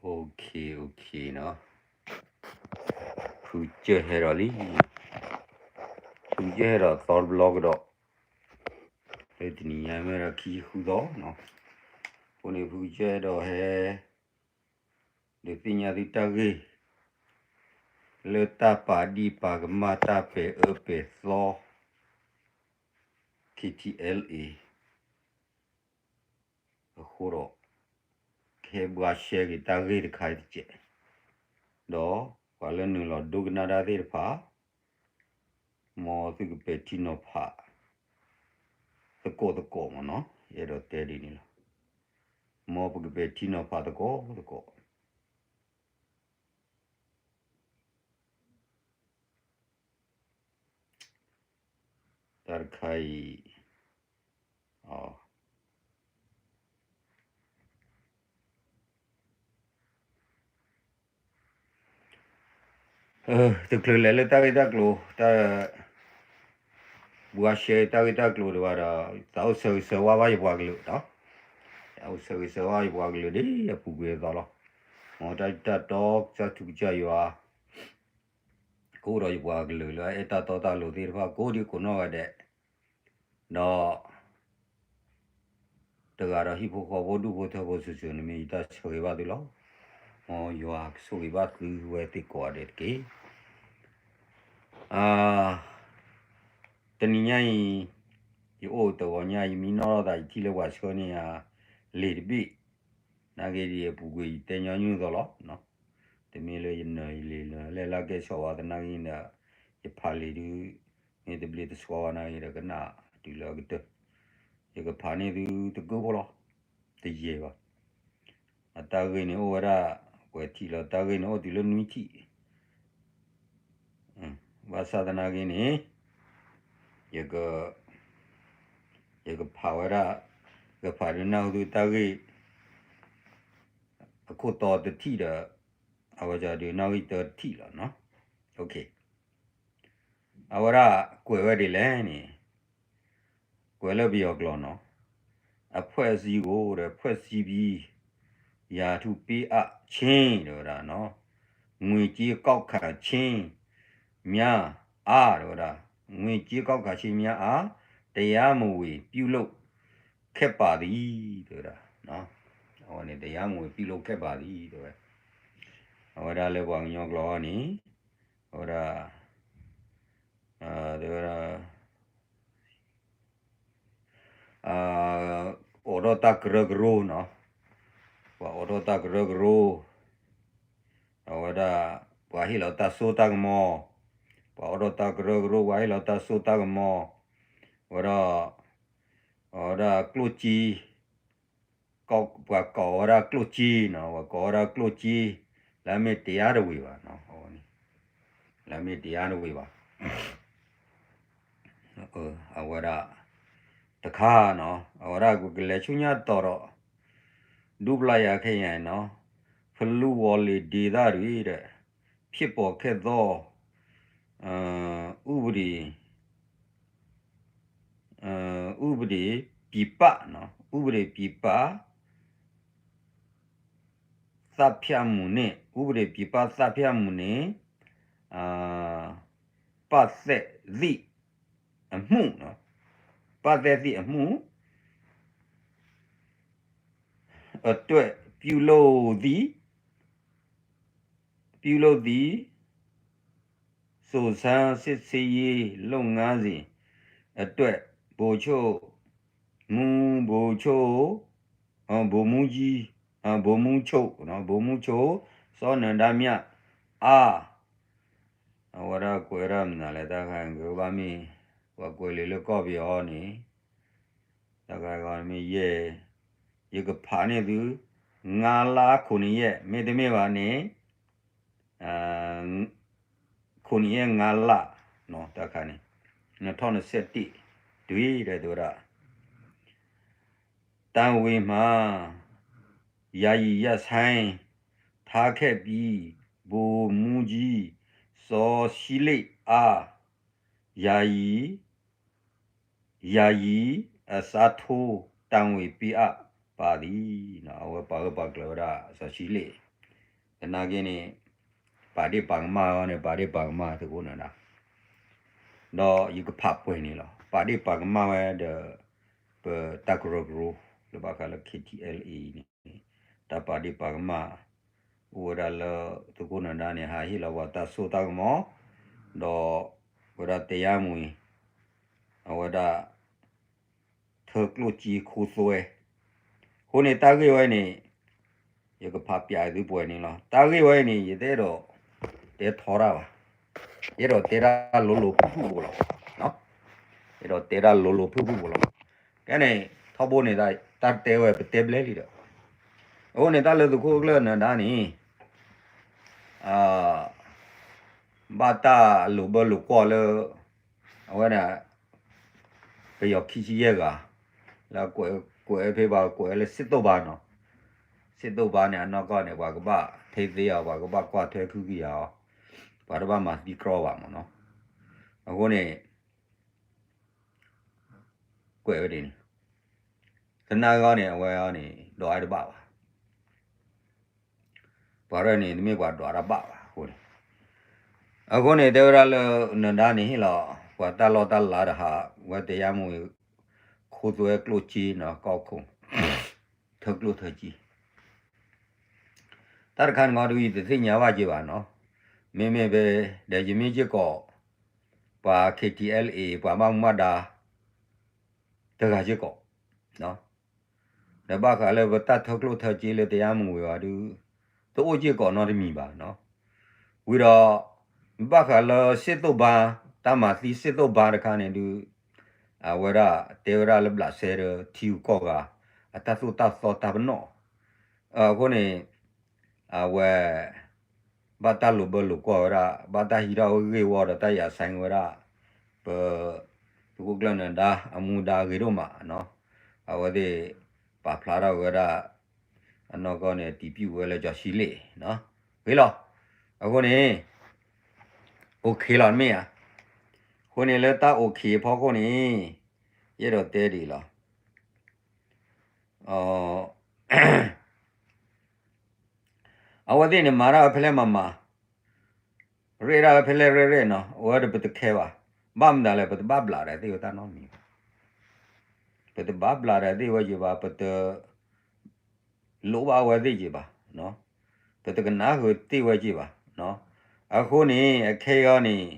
OK OK နီၤ, ဖုကစၢၢ်ဟဲဒီးလံ, ဖုကစၢၢ်ဟဲဒီးသီတဘျီကဒီး, လၢတနံၤညါမ့ၢ်ဒီးခံဆံဃုသီနီၤ, အဃိန့ၣ်ဖုကစၢၢ်ဟဲဒီးဟဲ ဒုးသ့ၣ်ညါသုတၢ်ဂ့ၢ် လၢတၢ်ပာ်ဒံၣ်ပာ်ကမၣ်တၢ်ပဲာ်အၢပဲာ်သီ KTLA အဃိဒီး ကဟဲဘှါရှဲက့ၤတၢ်ဂ့ၢ်တခါအံၤတကဲး, ဒီးပှၤလၢနုာ်လီၤဒိကနၣ်တၢ်သ့ၣ်တဖၣ် မ်သုကပဲာ်ထံနီၤဖး သကိးသကိးမ့ၢ်နီၤ, ယအဲၣ်ဒိးတဲဒ်န့ၣ်လီၤ. မ်ပကပဲာ်ထံနီၤဖးသကိးသကိး တၢ်တခါအံၤ တချုးလဲၤလၢတၢ်ဂ့ၢ်တၢ်ကျိၤ တၢ် ဘှါရှဲတၢ်ဂ့ၢ်တၢ်ကျိၤဒံးဘၣ်ဒီး သးအိၣ်ဆၢဂ့ၤဆၢဝါဘၣ်ယပှၤကလုာ်နီၤ, သးအိၣ်ဆၢဂ့ၤဆၢဝါယပှၤကလုာ်ဒ်အပူၤကွံာ်အသိးလီၤ. မ်တၢ်တၢ်တီကစၢ်ထူကစၢ်ယွၤ ကအိၣ်ဒီးယပှၤကလုာ်လၢအအဲၣ်တၢ်တီတၢ်လိၤသ့ၣ်တဖၣ် ကိးဒံကိးနီၢ်ဂၤဒဲး, ဒီး တဂၤဒီးဟံၣ်ဖိဃီဖိဒူၣ်ဖိထၢဖိစုာ်စုာ်န့ၣ်မ့ၢ်ယတၢ်ဆၢဂ့ၤဘၣ်သုလီၤ. မ်ယွၤကဆိၣ်ဂ့ၤဘၣ်သုဝဲသ့ၣ်ကိးဂၤဒဲးတက့ၢ်. တနံၤညါအံၤ ယအိၣ်တဂီၤညါ ယမံနီၣ်ထီၣ်သး ယထံၣ်လၢပှၤဆှၢန့ၢ်ယၤလံာ်တဘ့ၣ်, နာ်က့ဒီးယပူၤကွံာ်ယတဲညီနုၢ်အသိးလီၤ. တမ့ၢ်လၢယနၢၤယလံာ်လၢလဲၣ်လၢကဲဆိးဝါသနာ်က့ဒီး ယဖးလံာ်ဒုး မ့ၢ်တဘျ့တဆှီဝါနာ်က့ဒီးကနၣ်တုၤလၢအကတၢၢ်, ယကဖးန့ၢ်သုတကုဖိလီၤ. တယဲၢ်ဘၣ်. အတၢ်ဂ့ၢ်န့ၣ်အိၣ်ဝဲဒၣ် ပှဲၤထံၣ်လီၤ တၢ်ဂ့ၢ်န့ၣ်အိၣ်တုၤလၢနွံထံၣ် ဘၣ်ဆၣ်သနာ်က့န့ၣ် ယက ယကဖးဝဲဒၣ် ကဖးဒုးနၢ်ဟူသုတၢ်ဂ့ၢ် အခိၣ်တီတထံၣ်ဒီး အဝဲဒုးနၢ်ဟူတထံၣ်လီၤနီၤ. အဝဲဒၣ်ကွဲးဝဲဒ်လဲၣ်န့ၣ် ကွဲးလၢပယီၤကျိာ်နီၤ, အဖွဲ့စည်းကို ဒီး ဖွဲ့စည်းပြီး ရာထူးပေးအပ်ခြင်း တဲဝဲဒၣ်နီၤ, ငွေကြေးကောက်ခံခြင်းများအား တဲဝဲဒၣ်, ငွေကြေးကောက်ခံခြင်းများအား တရားမဝင်ပြုလုပ်ခဲ့ပါသည် တဲဝဲဒၣ်, အဝဲန့ၣ် တရားမဝင်ပြုလုပ်ခဲ့ပါသည် တဲဝဲ, အဝဲဒၣ်လၢပှၤကညီကျိာ်န့ၣ် အဝဲဒၣ် တဲဝဲဒၣ် အိးထီၣ်တၢ်ကရၢကရိနီၤ, ပှၤအိးထီၣ်တၢ်ကရၢကရိ, အဝဲဒၣ် ပှၤဟ့ၣ်လီၤတၢ်စိတၢ်ကမီၤ, ပှၤအိးထီၣ်တၢ်ကရၢကရိ ပှၤဟ့ၣ်လီၤတၢ်စိတၢ်ကမီၤ, ဝဲဒၣ် အဝဲဒၣ်ကျိၣ်စ့ ပှၤကိးဝဲဒၣ်ကျိၣ်စ့နီၤ, ပှၤကိးဝဲဒၣ်ကျိၣ်စ့ လၢအမ့ၢ်တရားတဝင်ဘၣ်နီၤ, လၢအမ့ၢ်တရားတဝင်ဘၣ်. အဝဲဒၣ် တခါနီၤ, အဝဲဒၣ်ကလဲၤဆူညါတီၤဒီး ဒူပျၢ်ယၤခဲအံၤနီၤ, ဖလူဝီၤလ့ၤဒေသတွေ ဖြစ်ပေါ်ခဲ့သော ဥပဒေ ဥပဒေ ပြည်ပ ဥပဒေ ပြည်ပ သတ်ဖြတ်မှုနဲ့ ဥပဒေ ပြည်ပ သတ်ဖြတ်မှုနဲ့ ပတ်သက်သည့်အမှု ပတ်သက်သည့်အမှု အတွက် ပြုလုပ်သည့် ပြုလုပ်သည့် စုံစမ်းစစ်ဆေးရေးလုပ်ငန်းစဉ်အတွက် ဗိုလ်ချုပ် မူ ဗိုလ်ချုပ် ဗိုလ်မှူးကြီး ဗိုလ်မှူးချုပ် ဗိုလ်မှူးချုပ် စောနန္ဒမြ အား အဝဲဒၣ်ကွဲးဒၣ်မနုၤလဲၣ် တၢ်ခါကဘၣ်မ့ၢ် ပှၤကွဲးလံာ်လၢကီၢ်ပယီၤန့ၣ် တၢ်ခါဂီၢ်မ့ၢ်ယဲၢ် ယကဖးန့ၢ်သု ငါးလ ခုနှစ်ရက် မ့တမ့ၢ်ဘၣ်န့ၣ် ခုနှစ်ရက် ငါးလ တၢ်ခါန့ၣ် နှစ်ထောင့်နှစ်ဆယ့်တစ် တွံၢ်ဒီးတဲဝဲဒၣ် တာဝန်မှ ယာယီရပ်ဆိုင်းထားခဲ့ပြီး ဗိုလ်မှူးကြီး စောဆီးလ့ၣ် အား ယာယီ ယာယီ အစားထိုး တာဝန်ပေးအပ်ပါသည် အဝဲပှၤဂၢၢ်ပှၤကျၢၤဝဲဒၣ် စီၤဆံလ့ၣ် သနာ်က့န့ၣ် ပာ်ဒ့ၣ်ပာ်ကမၣ်ဝဲန့ၣ် ပာ်ဒ့ၣ်ပာ်ကမၣ်သုးခိၣ်နၢၤဒါ, ဒီးယကဖးပှဲၤန့ၣ်လီၤ. ပာ်ဒ့ၣ်ပာ်ကမၣ်ဝဲဒီး ပတၢ်ကရၢကရိ လၢဘၣ်ဃးလၢ K T L A အံၤန့ၣ် တၢ်ပာ်ဒ့ၣ်ပာ်ကမၣ် အိၣ်ဝဲဒၣ်လၢသုးခိၣ်နၢၤဒါန့ၣ် ဟးဟ့ၣ်လီၤပှၤတၢ်စိတၢ်ကမီၤ, ဒီးဝဲဒၣ်တဲယါမူအံၤ အဝဲဒၣ် ထၢကျိၣ်စ့ခိသွဲ, အဃိန့ၣ်တၢ်ဂ့ၢ်ဝဲန့ၣ် ယကဖးပျးသုပှဲၤန့ၣ်လီၤ. တၢ်ဂ့ၢ်ဝဲအံၤန့ၣ် ယတအဲၣ်ဒိးတဲထီတၢ်ဘၣ်, ယအဲၣ်ဒိးတဲတၢ်လိၤလိၤဖုၣ်ဖုၣ်ဖိလီၤ. ယအဲၣ်ဒိးတဲတၢ်လိၤလိၤဖုၣ်ဖုၣ်ဖိလီၤ. ကဲန့ၣ် ထီဘိန့ၣ် တၢ်တဲဝဲပတဲဘျဲလံဒီး, အဃိန့ၣ် တၢ်လၢသုးခိၣ်ကျၢၢ်နၢၤဒါန့ၣ် ဘၣ်တၢ်လိာ်ဘၢလိာ်ကွီၢ်လၢ အဝဲဒၣ် ပယီၤခံဆံယဲၢ်ဂၤ လၢကွဲးဖဲပှၤကွဲးလၢစစ်သုံးပါနီၤ, စစ်သုံးပါန့ၣ် အနီၢ်ကီၢ်န့ၣ် ပှၤကဘၣ်ထိန်းသိမ်းအီၤ ပှၤကဘၣ်ကွၢ်ထွဲခုကယာ်အီၤ, ပှၤတဘၣ်မၤသံကြီဘၣ်မ့ၢ်နီၤ. အဃိန့ၣ် ကွဲးဝဲဒ်န့ၣ်, သနာ်က့န့ၣ် အဝဲန့ၣ် ဒွးတဘၣ်ဘၣ် ပှၤရဲၣ်န့ၣ် တမ့ၢ်ပှၤဒွးတၢ်ဘၣ်ဘၣ်အဃိန့ၣ်, အဃိန့ၣ် တဲဝဲဒၣ်လၢ နၢၤဒါန့ၣ်ဟ့ၣ်လီၤ ပှၤတၢ်လီၢ်တၢ်လၤတဟး ဝဲတဲယါမူ ခိသွဲကျိၣ်စ့နီၤ ကီၢ်ခိၣ် ထၢကျိၣ်ထၢစ့ တၢ်တခါန့ၣ် မ့ၢ်တဂ့ၤ ယတသ့ၣ်ညါဘၣ်က့ၤဘၣ်နီၤ, မ့မ့ၢ်ဖဲ ဒီးယမ့ၢ်စ့ၢ်ကီး ပှၤ K T L A ပှၤဘၣ်မူဘၣ်ဒါ တဂၤစ့ၢ်ကီး ဒီးဘၣ်ဃးလၢပတၢ်ထၢကျိၣ်ထၢစ့လၢတဲယါမူဝံၤဘၣ်ဒီး တအိၣ်စ့ၢ်ကီးနီတမံၤဘၣ်နီၤ, ဝံၤဒီး ဘၣ်ဃးလၢစစ်သုံးပါ တၢ်မၤသံစစ်သုံးပါတခါန့ၣ်ဒုး အဝဲဒၣ်တဲဝဲဒၣ်လၢဘျးစဲဒီးထံဂုၤကီၢ်ဂၤ အတၢ်သိၣ်တၢ်သီတၢ်ပနီၣ်, အဃိန့ၣ် အဝဲ ဘၣ်တၢ်လိာ်ဘၢလိာ်ကွီၢ်ဝဲဒၣ် ဘၣ်တၢ်ဟံးထီၣ်ဂ့ၢ်ဝီဒီးတၢ်ယၤဆိုင်ဝဲဒၣ် ပ သုးခိၣ်ကျၢၢ်နၢၤဒါ အမူဒါဂ့ၤဒိၣ်မးနီၤ, အဝဲသ့ၣ်ပာ်ဖျါထီၣ်ဝဲဒၣ် အနီၢ်ကီၢ်န့ၣ် အတံၤပျုၢ်ဝဲလၢကၠီၤဆံလ့ၣ်နီၤ, ဂ့ၤလီၤ, အဃိန့ၣ် OK လီၤမ့ၢ်ဧါ, အဃိန့ၣ်လၢတၢ် OK အဖီခိၣ်န့ၣ် ယအဲၣ်ဒိးတဲဒ်အံၤလီၤ. အဝဲသ့ၣ်န့ၣ် မၤတၢ်ဝဲဖဲလဲၣ်မၤမၤ, ရဲၣ်ဒၣ်ဝဲဖဲလဲၣ်ရဲၣ်ရဲၣ်နီၤ, အဝဲဒီးပတခဲဘၣ်. ဘၣ်မနုၤလဲၣ် ပတဘၣ်ဘျးဒီးသ့ၣ်ဝဲတၢ်နီတမံၤဘၣ်. ပတဘၣ်ဘျးဒီးသ့ၣ်ဝဲက့ၤဘၣ်, ပတ လိၣ်ဘၣ်ဝဲသ့ၣ်က့ၤဘၣ်, ပတကနၣ်ဃုာ်သ့ၣ်ဝဲက့ၤဘၣ်. အဃိန့ၣ် အခဲအံၤန့ၣ်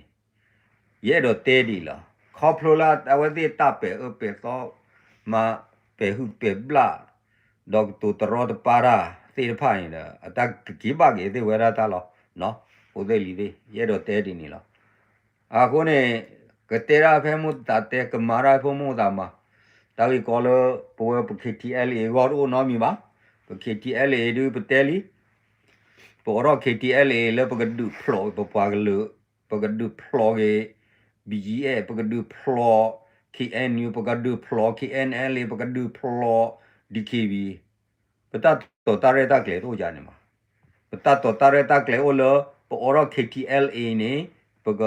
ယအဲၣ်ဒိးတဲဒ်အံၤလီၤ. ခီဖျိလၢအဝဲသ့ၣ်တၢ်ပဲာ်အၢပဲာ်သီ မၤပဲာ်ဟုၣ်ပဲာ်ဘျၣ် ဒီးကတိၤတရီတပါတၢ်သ့ၣ်တဖၣ်န့ၣ်ဒီး အတၢ်ကက့ၤဘၣ်က့ၤသ့ၣ်ဝဲဒၣ်တၢ်လီၤ. ဖိသ့ၣ်လံၤသ့ၣ် ယအဲၣ်ဒိးတဲဒ်န့ၣ်လီၤ. အဃိန့ၣ် ကတဲဒၣ်ဖဲမိၢ်သးတဲ ကမၤဒၣ်ဖဲမိၢ်သးမၤ, တၢ်ဂ့ၢ်ကီလၢ ပဝဲပ K T L A အဂီၢ်တအိၣ်နီတမံၤဘၣ်. ပ K T L A ဒုးပတဲလံ ပအိးထီၣ် K T L A လၢပကဒုးဖျိးပပှၤကလုာ်, ပကဒုးဖျိးက့ၤ B G F, ပကဒုးဖျိး K N U, ပကဒုးဖျိး K N L A, ပကဒုးဖျိး D K B. ပတၢ်တိာ်တၢ်ရဲၣ်တၢ်ကျဲၤတအိၣ်ယါန့ၣ်မး. ပတၢ်တိာ်တၢ်ရဲၣ်တၢ်ကျဲၤအိၣ်လၢ ပအိးထီၣ် K T L A န့ၣ် ပက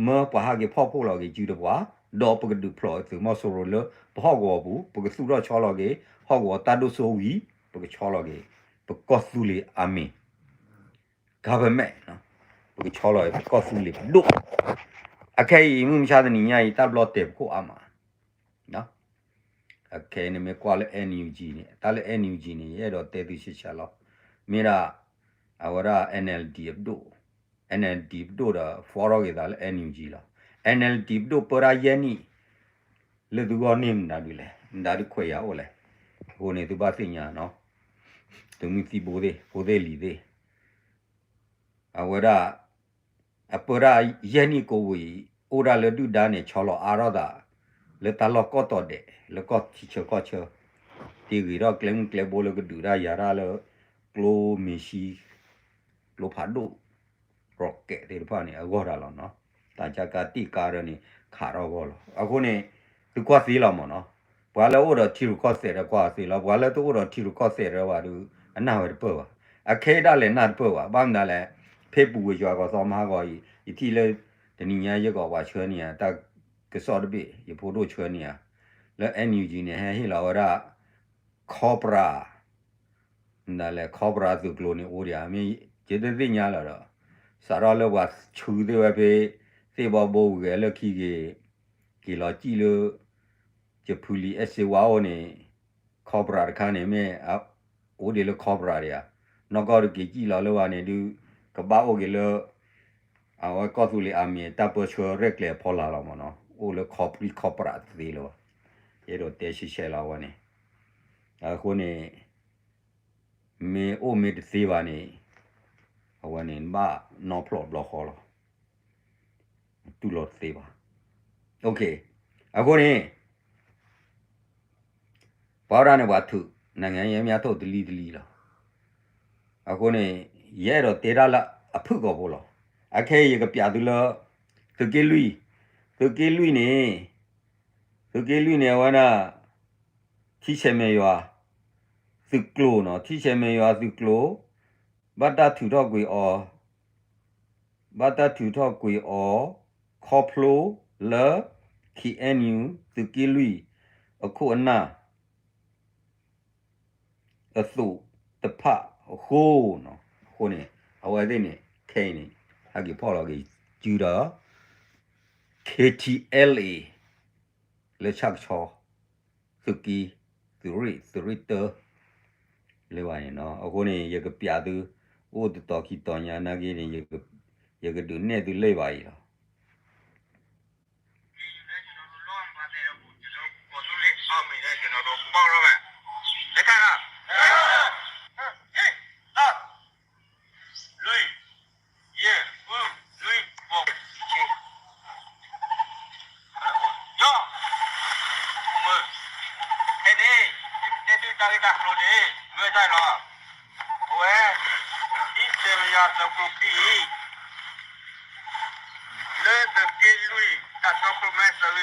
မၢပှၤဟးက့ၤဖီၣ်ဖှိၣ်လီၤက့ၤစုတပှၤ, ဒီးပကဒုးဖျိးသုးမီၤစိရိၤလၢပဟီၣ်ကဝီၤပူၤ, ပကသူၣ်ထီၣ်ဆီလီၤက့ၤ ဟီၣ်ကဝီၤတၢ်ဒိၣ်စိဝံၤ, ပကဆီလီၤက့ၤ ပကီၢ်သူလ့ၤအမံၤ government, ပကဆီလီၤက့ၤ ပကီၢ်သူလ့ၤပဒိၣ်. အခဲအံၤ မုၢ်မဆါတနံၤညါအံၤ တၢ်ဘျီတဲာ်ပခိၣ်အါမး. အခဲအံၤန့ၣ်မ့ၢ်ကွၢ်လၢ N U G န့ၣ်, တၢ်လၢ N U G န့ၣ် ယအဲၣ်ဒိးတဲသုဆံးဆံးလီၤ. မ့ၢ်ဒၣ် အဝဲဒၣ် N L D အပဒိၣ်, N L D ပဒိၣ်ဒီး form ထီၣ်က့ၤသးလၢ N U G လီၤ. N L D ပဒိၣ်ပၢတၢ်ယဲၢ်နံၣ် လၢသုဂီၢ်န့ၣ်မတၤဒုလဲၣ်, မတၤဒုခွဲးယာ်အိၣ်လဲၣ်. အဃိန့ၣ်သုဘၣ်သ့ၣ်ညါနီၤ, သုးမုၢ်သံၣ်ဘိသ့ၣ်, ဖိသ့ၣ်လံၤသ့ၣ် အဝဲဒၣ် အပၢတၢ်ယဲၢ်နံၣ်ကိးဝံၤ အိၣ်ဒၣ်လၢဒုၣ်ဒါန့ၣ် ဆီလီၤအါထီၣ်သး လၢတၢ်လီၢ်ကိးတီၤဒဲး လၢကီၢ်ထံဆၢကီၢ်ဆၢ, တ့ဂ့ၤထီၣ်ကျဲမုၢ်ကျဲဘိလၢကဒုးတၢ်ယၤတၢ်လၢ ကျိမ့ၤဆံ ကျိဖးဒိၣ် rocket သ့ၣ်တဖၣ်န့ၣ် အဂီၢ်တၢ်လီၤနီၤ. တၢ်ကါတံၢ်ကါရၢန့ၣ် ခးထီၣ်အဂီၢ်လီၤ. အဃိန့ၣ် သုကွၢ်သ့လီၤမ့ၢ်နီၤ. ပှၤလၢအိၣ်ဒီးထံရူၢ်ကီၢ်သဲးဒီးကွၢ်သ့လီၤ. ပှၤလၢတအိၣ်ဒီးထံရူၢ်ကီၢ်သဲးဒီးဘၣ်ဒီး အနၢ်ဝဲတပၢၢ်ဘၣ်. အခဲအံၤဒၣ်လဲာ်နၢ်တပၢၢ်ဘၣ်. ဘၣ်မနုၤလဲၣ်, ဖဲပူၤကွံာ်ယွၤကီၢ်သီမဟါဂီၤအံၤ ယထံၣ်လၢ တနံၤညါယဲၢ်ကီးပှၤဆှၢန့ၢ်ဧါ တၢ်ကစီၣ်တဘ့ၣ် ယဖိဒိၣ်ဆှၢန့ၢ်ဧါ လၢ N U G န့ၣ် ဟဲဟ့ၣ်လီၤဝဲဒၣ် ခီပြၣ် ဒ်လဲၣ် Cobra သုးကျိၤန့ၣ်အိၣ်ဒံးဧါ မ့ၢ်ယတသ့ၣ်ညါလီၤဒီး စးထီၣ်လၢပှၤဆူသ့ၣ်ဝဲဖဲ သ့ၣ်ဘီဘိဂဲၤလၢခံဂ့ၤ က့ၤလီၤစံၣ်လၢ ယဖုလံ အဲၣ်စ့ဝါအိၣ်န့ၣ် Cobra တခါန့ၣ် မ့ၢ်အိၣ်ဒံးလၢ Cobra ဒံးဧါ နီၢ်ကီၢ်တက့ၤစံၣ်လီၤလၢဝဲန့ၣ်ဒုး ကဘၣ်အိၣ်က့ၤလၢ အဝဲကီၢ်သူလ့ၤအမံၤ တၢ်ပၢဆှၢရဲၣ်ကျဲၤဖီလာ်လီၤမ့ၢ်နီၤ အိၣ်လၢ ခီပျံၢ် Cobra တသ့လၢၤဘၣ် ယအဲၣ်ဒိးတဲဆံးဆဲးလီၤအဝဲန့ၣ် အဃိန့ၣ် မ့ၢ်အိၣ်မ့ၢ်တသ့ဘၣ်န့ၣ် အဝဲန့ၣ်ဘၣ်နီဖျိးဘျီဃီလီၤ တူၢ်လိာ်တသ့ဘၣ် အဃိန့ၣ် ပှၤဝဲဒၣ်န့ၣ်ပှၤထုး နိုင်ငံရေးအမြတ်ထုတ် တလံၤတလံၤလီၤ အဃိန့ၣ် ယအဲၣ်ဒိးတဲတၢ်လၢအဖုၣ်ကိာ်ဖိလီၤ အခဲအံၤယကပျးသုလၢ သုးက့လွံၢ် သုးက့လွံၢ်န့ၣ် သုးက့လွံၢ်န့ၣ် အဝဲဒၣ် ထံဆဲးမဲာ်ယွၤ သုးကျိၤနီၤ ထံဆဲးမဲာ်ယွၤသုးကျိၤ ဘၣ်တၢ်ထုးထီၣ်ကွံာ်အီၤ ဘၣ်တၢ်ထုးထီၣ်ကွံာ်အီၤ ခီဖျိလၢ ခ့ၣ်အဲၣ်ယူၣ် သုးက့လွံၢ် အခိၣ်အနၢ် အသိးတဖၣ်အဃိနီၤ အဃိန့ၣ် အဝဲသ့ၣ်န့ၣ် ခဲအံၤန့ၣ် ဟဲက့ၤဖီၣ်လီၤက့ၤစုဒီး ခ့ၣ်ထံၣ်အဲလ်အ့ၣ် လၢဆၣ်ကဆီ သုးက့ သုးရ့ၣ် သုးရ့ၣ်တၢ လၢဘၣ်န့ၣ်နီၤ အဃိန့ၣ် ယကပျးသု အိၣ်တတီၤခံတီၤညါနာ်က့န့ၣ် ယကဒုးနဲၣ်သုလၢဘၣ်အံၤလီၤ ဖဲန့ၣ် ယကတဲသုတၢ်ဂ့ၢ်တၢ်ကျိၤန့ၣ် မ့ၢ်တၢ်လီၤ. အဝဲ ဒ်စဲးပယီၤသုးကျိၤခံအံၤ လၢသုးက့လွံၢ် တၢ်တီခိၣ်မဲသုးဂ့ၢ်ဝီခိၣ် ဒီးယၤကိးတဲ တဘၣ်ဃးဒီး ပ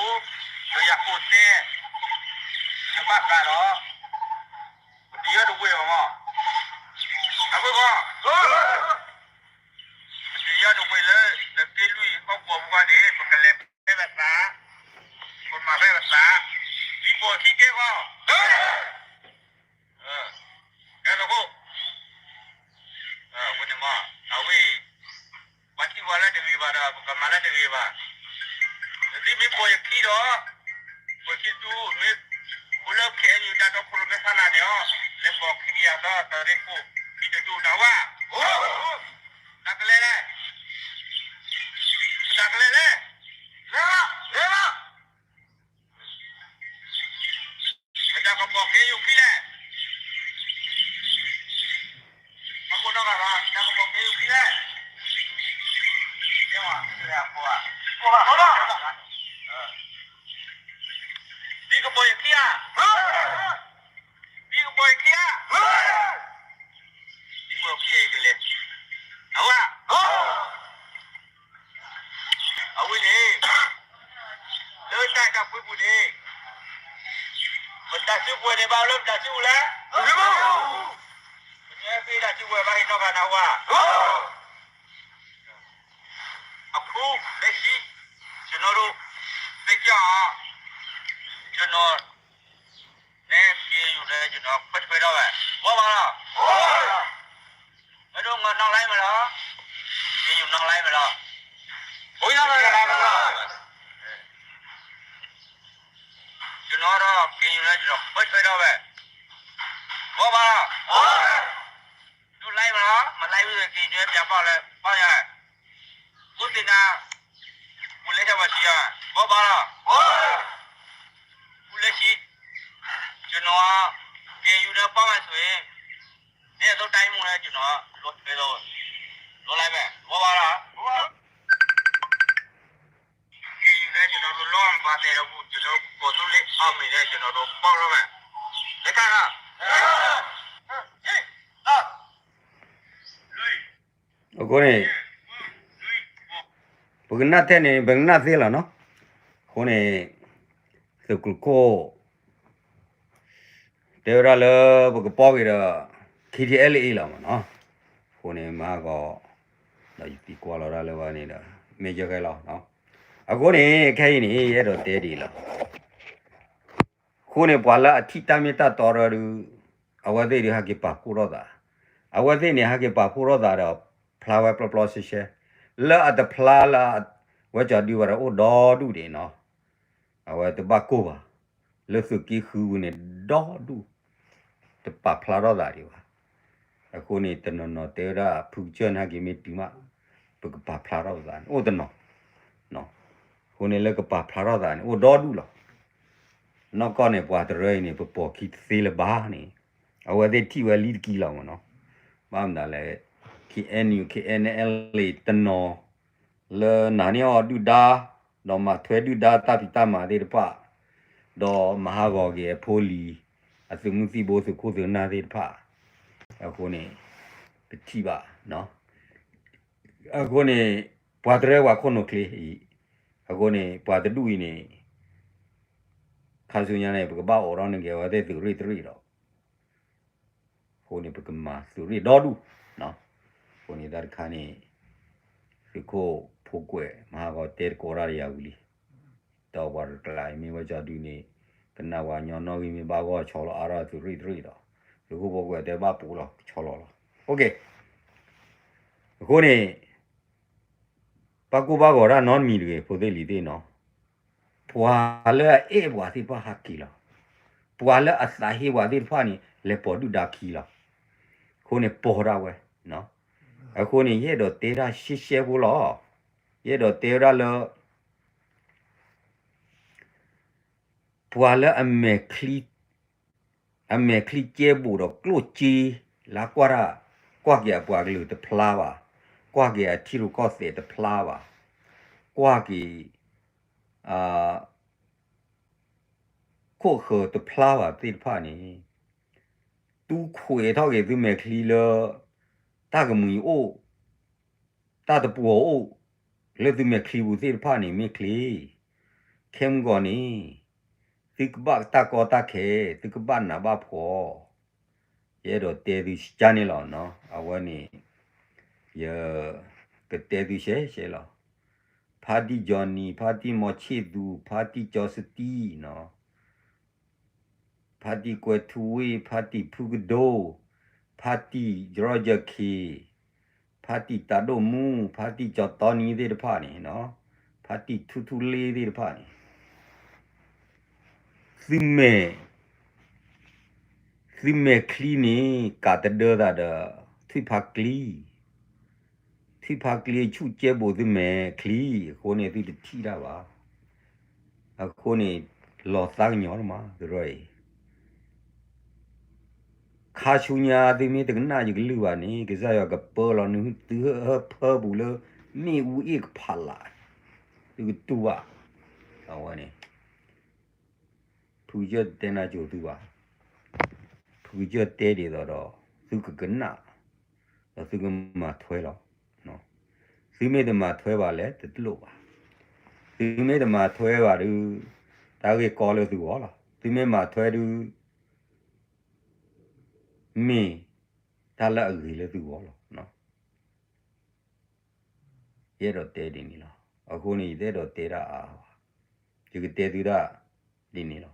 တယီတဝ့ၢ်အီၤမး အဃိဃီ ပတယီတဝ့ၢ်လၢ သုးက့လွံၢ်ဟီၣ်ကဝီၤပူၤန့ၣ် ပကလဲၤဖဲပသး ပမၤဖဲပသး ဒ်ပိာ်ခံကဲဃီ ကဲသကိး ဝဲန့ၣ်မး အဝဲ ပှၤထံၣ်ပှၤလၢတဂ့ၤဘၣ်ဒီး ပကမၤလၢတဂ့ၤဘၣ် ဒ်မ့ၢ်ပိာ်ယခံဒီး ပိာ်ခံတူ မ့ၢ် အိၣ်လၢ ခ့ၣ်အဲၣ်ယူၣ် တၢ်တီခိၣ်ရိၣ်မဲဖးနၤန့ၣ်အီၤ လဲၤပိာ်ခံကယၤသီ တရ့ကိၣ် ခံတတူၢ်နၢ်ဝါ တၢ်ကလဲၤလဲၣ် တၢ်ကလဲၤလဲၣ် လဲၤဘၣ် လဲၤဘၣ် ပတၢ်ကပီၤက့ၤယူၤခံလဲၣ် အဃိနီၢ်ဂၤဘၣ် တၢ်ကပီၤက့ၤယူၤခံလဲၣ် တဲဝဲ ကိးဘၣ် ကိးဘၣ် ဒ်ကပီၤယခံဧါ ဒ်ကပီၤယခံဧါ ဒ်ကပီၤယခံကလဲၤ အဝဲ အဝဲန့ၣ် လၢတၢ်အဲၣ်တၢ်ကွံပူၤန့ၣ် ပတၢ်စုကဝဲၤန့ၣ်ဘၣ်လၢပတၢ်စုပူၤလဲၣ် ပတၢ်စုကဝဲၤဘၣ်ဟ့ၣ်နီၢ်ဂၤနၢ်ဝါ အဖု လၢခံ ကျွန်တော်တို့ သိကြအောင် ကျွန်တော် နဲ က့ၤယူၤနဲ ကျွန်တော် ခွဲထွက်တော့မယ် ဝဲပါလား မင်းတို့ ငါနောက်လိုက်မလား က့ၤယူၤ နောက်လိုက်မလား ဘုန်းကြီး နောက်လိုက်မလား ကျွန်တော်တော့ က့ၤယူၤနဲ ကျွန်တော် ခွဲထွက်တော့မယ် ဝဲပါလား တို့လိုက်မလား မလိုက်ဘူးဆိုရင် က့ၤယူၤနဲ ပြန်ပေါက်လဲ ပေါက်ရတယ် ကိုယ့်သင်္ကား ကိုယ်လဲထည့်ပါရှိရမယ် ဝဲပါလား အခုလက်ရှိ ကျွန်တော်က က့ၤယူၤနဲ ပေါက်မယ်ဆိုရင် နေ့သို့တိုင်းမှုနဲ့ ကျွန်တော် လွှတ်ပေးလို့ လွှတ်လိုက်မယ် ဝဲပါလား က့ၤယူၤနဲ ကျွန်တော်တို့ လုံးဝမပါသေးတော့ဘူး ကျွန်တော် ကိုယ်သူလေး အောင်မြင်တယ် ကျွန်တော်တို့ ပေါက်တော့မယ် လက်ခံလား အဃိန့ၣ် ပကနၣ်ထဲန့ၣ် ပကနၣ်သ့လီၤနီၤ အဃိန့ၣ် သုးကျိၤခိၣ် တဲဝဲဒၣ်လၢ ပကပီၤက့ၤဒီး ခ့ၣ်ထံၣ်အဲလ်အ့လီၤမ့ၢ်နီၤ အဃိန့ၣ် မၤဟးဂီၤ ဒီးယသံကွၢ်လီၤဒၣ်လၢဝဲန့ၣ်ဒီး မ့ၢ်ယဂဲၤလီၤ အဃိန့ၣ် ခဲအံၤန့ၣ် ယအဲၣ်ဒိးတဲဒ်အံၤလီၤ အဃိန့ၣ် ပှၤလၢအထံၣ်တၢ်မ့ၢ်တၢ်တီဒီးဒုး အဝဲသ့ၣ်ဒုးဟဲက့ၤပာ်ဖှိၣ်ထီၣ်သး, အဝဲသ့ၣ်န့ၣ် ဟဲက့ၤပာ်ဖှိၣ်ထီၣ်သးဒီး ဖျါဝဲပျီပျီရှဲရှဲ, လၢအတဖျါလၢ ဝဲကၠီဒုးဝဲဒီးအိၣ်ဒီဒူၣ်ဒံးနီၤ, အဝဲတဘၣ်ကိၢ်ဘၣ်, လၢသုးက့ဃုပူၤန့ၣ် ဒီဒူၣ်, တပာ်ဖျါထီၣ်သးဒံးဘၣ်. အဃိန့ၣ် တနီၤနီၤတဲဝဲဒၣ် ဖုကစၢၢ်န့ၣ်ဟဲက့ၤမ့ၢ်တုၤမး ပကပာ်ဖျါထီၣ်ပသးန့ၣ် အိၣ်တနီၤ, အဃိန့ၣ်လၢကပာ်ဖျါထီၣ်သးန့ၣ် အိၣ်ဒီဒူၣ်လီၤ. နီၢ်ကီၢ်န့ၣ် ပှၤတရၢအံၤန့ၣ် ပပိာ်ခံတသ့လၢၤဘၣ်န့ၣ်, အဝဲသ့ၣ်ထံၣ်ဝဲလံတကံလီၤမ့ၢ်နီၤ, ဘၣ်မနုၤလဲၣ်, KNU KNLA တနီၤ လၢနာ်န့ၢ်အီၤဒုၣ်ဒါ, ဒီးမၤထွဲဒုၣ်ဒါတၢ်ဖံးတၢ်မၤသ့ၣ်တဖၣ်, ဒီးမၤဟးဂီၤက့ၤအဖိလံၤ, အသုးမုၢ်သံၣ်ဘိ သုးခိၣ်သုးနၢ်သ့ၣ်တဖၣ်, အဃိန့ၣ် ပထံၣ်ဘၣ်, အဃိန့ၣ် ပှၤတရၢပှၤခိၣ်နူာ်ချ့အံၤ, အဃိန့ၣ် ပှၤတဒူၣ်အံၤန့ၣ် ခါဆူညါန့ၣ် ပကဘၣ်အိးထီၣ်န့ၢ်က့ၤအဝဲသ့ၣ်သုးရ့ၣ်တရ့ၣ်ဒီး အဃိန့ၣ် ပကမၤသုးရ့ၣ်ဒီဒူၣ်, အဃိန့ၣ်တၢ်တခါန့ၣ် သုးခိၣ်ဖိကွဲးမၤဟးဂီၤတဲတကိးတၢ်ဒီးယၤဝံၤလံ, ဒီးပှၤတကျါအံၤမ့ၢ်ဝဲကၠီဒုန့ၣ် ကနၣ်ဝဲညီနီၣ်ဂံၢ်မ့ၢ်ဘၣ်ဂီၢ်ဆီလီၤအါထီၣ်သုးရ့ၣ်တရ့ၣ်ဒီး သုးခိၣ်ဖိကွဲးတဲဘၣ်ပူၤလီၤဆီလီၤလီၤ. အဃိန့ၣ် ပၢ်ကိၢ်ဘၣ်ဂီၤတၢ်နီတမံၤတဂ့ၤ ဖိသ့ၣ်လံၤသ့ၣ်နီၤ, ပှၤလၢအအဲၣ်ပှၤသ့ၣ်တဖၣ်ဟးက့ၤလီၤ, ပှၤလၢအသးဟ့ပှၤသ့ၣ်တဖၣ်န့ၣ် လဲၤပိာ်ဒုၣ်ဒါခံလီၤ. အဃိန့ၣ် ပိာ်ဒၣ်ဝဲ, အဃိန့ၣ် ယအဲၣ်ဒိးတဲတၢ်ရှဲရှဲဖိလီၤ. ယအဲၣ်ဒိးတဲဝဲဒၣ်လၢ ပှၤလၢအမဲာ်ချံ အမဲာ်ချံကဲဘူးဒီးကျိၣ်စ့ လၢကွၢ်တၢ်, ကွၢ်က့ၤအပှၤကလုာ်တဖျါဘၣ်, ကွၢ်က့ၤအထံရူၢ်ကီၢ်သဲးတဖျါဘၣ်, ကွၢ်က့ၤ ခိၣ်ဃၢၤတဖျါဘၣ်သ့ၣ်တဖၣ်န့ၣ်, တူၢ်ခွဲးထီၣ်က့ၤသုမဲာ်ချံလၢ တၢ်ကမှံၤအိၣ်, တၢ်တပှီၤအိၣ် လၢသုမဲာ်ချံပူၤသ့ၣ်တဖၣ်န့ၣ်မ့ၢ်ချ့, ခဲမုၢ်ဂီၤန့ၣ် သုကဘၣ်တၢ်ကီတၢ်ခဲ, သုကဘၣ်နးဘၣ်ဖှီၣ်, ယအဲၣ်ဒိးတဲသုကၢ်န့ၣ်လီၤ. အဝဲန့ၣ် ယကတဲသုရှဲရှဲလီၤ. ဖါတံၢ်ကၠီနံၤ, ဖါတံၢ်မီၤဆ့ၣ်သူ, ဖါတံၢ်ကၠီစတံနီၤ, ဖါတံၢ်ကွဲၤထူဝ့ၢ်, ဖါတံၢ်ဖုကဒိ, ဖါတံၢ်ကရီယၢခ့, ဖါတံၢ်တၢ်ဒိၣ်မူ, ဖါတံၢ်ကၠီတီနံၤသ့ၣ်တဖၣ်န့ၣ်, ဖါတံၢ်ထူထူလ့သ့ၣ်တဖၣ်န့ၣ်, သုမဲာ် သုမဲာ်ချံန့ၣ် ကးတဒၢသးဒီး ထွံၣ်ဖါကျံ, ထွံၣ်ဖါကျံဆူၣ်ကဲဘူးသုမဲာ်ချံ, အဃိန့ၣ်သုတထံၣ်တၢ်ဘၣ်. အဃိန့ၣ် လီၤသးကညီၤတမး သုရၢအံၤ ခါဆူညါသုမ့ၢ်တကနၣ်ယကလုၢ်ဘၣ်န့ၣ် ကစၢ်ယွၤကပၢလီၤနသုဟၢဖၢပူၤလၢ မ့ၣ်အူအ့ၣ်ကဖးလး, သုကတူၢ်ဘၣ်, အဝဲန့ၣ် ဖုကစၢၢ်တတဲနၢ်ကၠိသုဘၣ်. ဖုကစၢၢ်တဲဒ်သိးဒီး သုကကနၣ်, ဒီးသုကမၤထွဲလီၤ. သုမ့ၢ်တမၤထွဲဘၣ်လဲၣ် တလိၣ်ဘၣ်. သုမ့ၢ်တမၤထွဲဘၣ်ဒုး တၢ်ဂ့ၢ်ကီလၢသုဂီၢ်လီၤ. သုမ့ၢ်မၤထွဲဒုး မ့ၢ်တၢ်လၢအဂ့ၤလၢသုဂီၢ်လီၤ. ယအဲၣ်ဒိးတဲဒ်န့ၣ်လီၤ. အဃိန့ၣ် ယတအဲၣ်ဒိးတဲတၢ်အါဘၣ်. ယကတဲသုတၢ်ဒ်န့ၣ်လီၤ.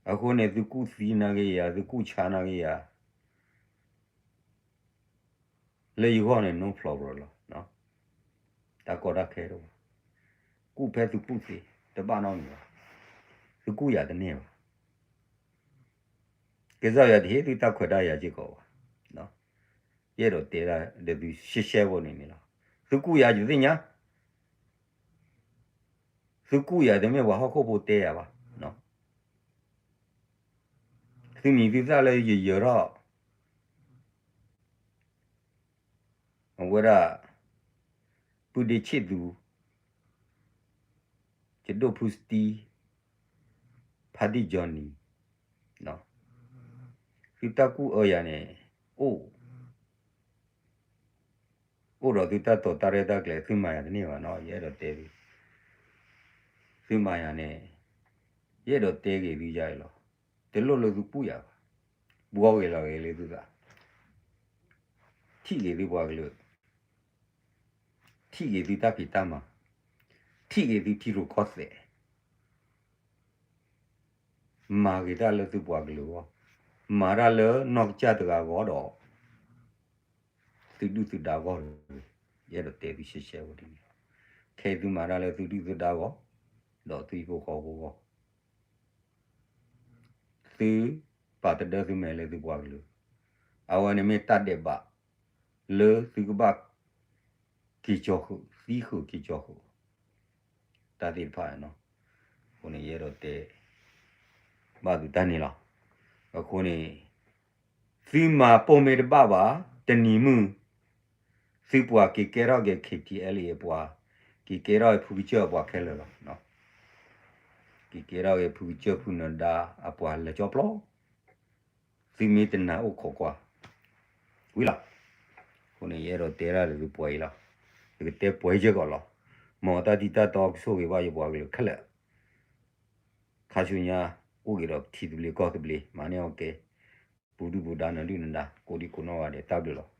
အဃိန့ၣ် သုကူၣ်သံနာ်က့ၤယၤ, သုကူၣ်ဆါနာ်က့ၤယၤ, လၢယဂီၢ်န့ၣ် no problem လီၤ. တၢ်ကီတၢ်ခဲတအိၣ်ဘၣ်. ကူၣ်ဖဲသုကူၣ်သ့, တဘၣ်နီတမံၤဘၣ်. သုကူၣ်ယၤတန့ၢ်ဘၣ်. ကစၢ်ယွၤတဟ့ၣ်သုတၢ်ခွဲးတၢ်ယာ်စ့ၢ်ကီးဘၣ်. ယအဲၣ်ဒိးတဲဒၣ်ဒီးသုရှဲရှဲဖိန့ၣ်န့ၣ်လီၤ. သုကူၣ်ယၤယသ့ၣ်ညါ, သုကူၣ်ယၤတမ့ၢ်ပှၤဟီၣ်ခိၣ်ဖိတဲယၤဘၣ်. သုမံၤသုသၣ်လၢယယၢၤထီၣ် အဝဲဒၣ် ပုၢ်ဒ့ဆ့ၣ်သူ, ကဒိၣ်ဖုစတံ, ဖါတံၢ်ကၠီနံၤ, သုတၢ်ကူၣ်အၢယၤန့ၣ် အိၣ်, အိၣ်ဒီးသုတၢ်တိာ်တၢ်ရဲၣ်တၢ်ကျဲၤ သုမၤယၤတန့ၢ်ဘၣ်နီၤ ယအဲၣ်ဒိးတဲသု, သုမၤယၤန့ၣ် ယအဲၣ်ဒိးတဲဂ့ၤသုယၤအံၤလီၤ. တလိၣ်လၢသုကူၣ်ယၤဘၣ်. ဘှီဂ့ၤလီၤဂ့ၤလၢသုသး, ထံၣ်ဂ့ၤသုပှၤကလုာ်, ထံၣ်ဂ့ၤသုတၢ်ဖံးတၢ်မၤ, ထံၣ်ဂ့ၤသုထံရူၢ်ကီၢ်သဲး, မၤဂ့ၤတၢ်လၢသုပှၤကလုာ်အဂီၢ်, မၤတၢ်လၢနီၢ်ကစၢ်တဂၤအဂီၢ်ဒီး သုဒုၣ်သုဒါအဂီၢ်တဂ့ၤ. ယအဲၣ်ဒိးတဲသုရှဲရှဲဝဲဒ်န့ၣ်, ခဲအံၤသုမၤတၢ်လၢသုဒုၣ်သုဒါအဂီၢ် ဒီးသုဟံၣ်ဖိဃီဖိအဂီၢ်, သုပာ်တဒၢသုမဲာ်လၢသုပှၤကလုာ်, အဝဲန့ၣ်မ့ၢ်တၢ်ဒဲးဘးလၢသုကဘၣ်က့ၤကၠီဃုာ် သံဃုာ်က့ၤကၠီဃုာ် တၢ်သ့ၣ်တဖၣ်န့ၣ်လီၤ. အဃိန့ၣ် ယအဲၣ်ဒိးတဲဘၣ်သုတၢ်န့ၣ်လီၤ. အဃိန့ၣ် သုမၤပိာ်မ့ၢ်တဘၣ်ဘၣ် တနံၤမုၢ် သုပှၤက့ၤကဲထီၣ်က့ၤ K T L A အပှၤ, က့ၤကဲထီၣ်ဖုကစၢၢ်အပှၤခဲလၢာ်လီၤ. က့ၤကဲထီၣ်က့ၤဖုကစၢၢ်ဖုနဒါအပှၤလၢာ်ကၠီပျီ, သုမ့ၢ်တနာ်အိၣ်ခိးကွၢ် ဝံၤလီၤ. အဃိန့ၣ် ယအဲၣ်ဒိးတဲဒၣ်လၢသုပှဲၤအံၤလီၤ. ယကတဲပှဲၤယဲၢ်ကီးလီၤ. မ်တၢ်တံၢ်တၢ်တီကဆိၣ်ဂ့ၤဘၣ်ယပှၤကလုာ်ခဲလၢာ် ခါဆူညါ အိၣ်က့ၤဒီးထံသဘျ့ကီၢ်သဘျ့ မၤန့ၢ်အီၣ်ကဲ ပူၤဒုၣ်ပူၤဒါ နဒုၣ်နဒါ ကိးဒံကိးနီၢ်ဂၤဒဲး တၢ်ဘျုးလီၤ.